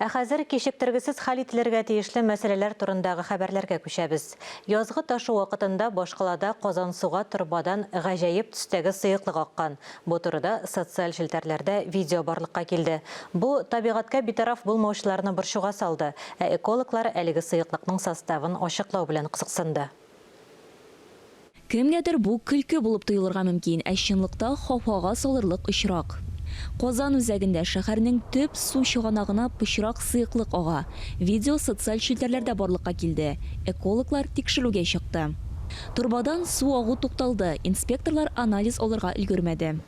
Ә хәзер кичектергесез хәл ителергә тиешле мәсьәләләр турындагы хәбәрләргә күчәбез. Язгы ташу вакытында башкалада Казансуга торбадан гаҗәеп төстәге сыеклык аккан. Бу турыда социаль челтәрләрдә видео барлыкка килде. Бу, табигатькә битараф булмаучыларны борчуга салды, ә экологлар әлеге сыеклыкның составын ачыклау белән кызыксынды. Кемгәдер бу көлке булып тоелырга мөмкин, ә чынлыкта хафага салырлык очрак. Казан үзәгендә шәһәрнең төп су чыганагына пычрак сыеклык ага. Видео социаль челтәрләрдә барлыкка килде. Экологлар тикшерүгә чыкты. Торбадан су агу тукталды, инспекторлар анализ алырга өлгермәде.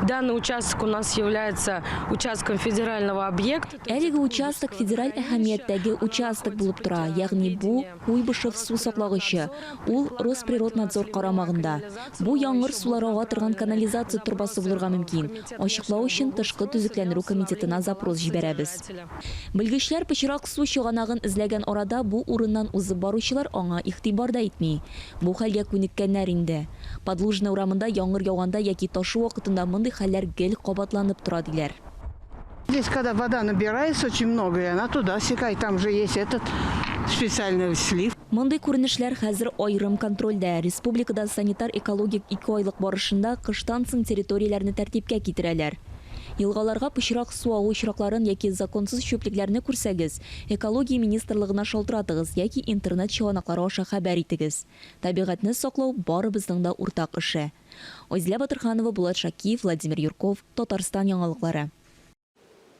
Данный участок у нас является участком федерального объекта. Әлеге участок федераль әһәмияттәге участок булып тора, ягъни бу, Куйбышев су саклагычы, ул Росприроднадзор карамагында. Бу яңгыр сулары ага торган канализация торбасы булырга мөмкин. Ачыклау өчен тышкы төзекләндерү комитетына запрос җибәрәбез. Белгечләр пычрак су чыганагын эзләгән арада бу урыннан узып баручылар аңа игътибар да итми. Бу хәлгә күнеккәннәр инде. Подлужная урамында яңгыр яуганда яки ташу вакытында мондый хәлләр гел кабатланып тора, диләр. Здесь когда вода набирается очень много, и она туда стекает, там же есть этот специальный слив. Мондый күренешләр хәзер аерым контрольдә. Республикада санитар-экологик икеайлык барышында кыштан соң территорияләрне тәртипкә китерәләр. Елгаларга пычрак су агу очракларын яки законсыз чүплекләрне күрсәгез, Экология министрлыгына шалтыратыгыз яки интернет чыганаклары аша хәбәр итегез. Табигатьне саклау, барыбызның да уртак эше. Айзилә Батырханова, Булат Шакиев, Владимир Юрков, Татарстан яңалыклары.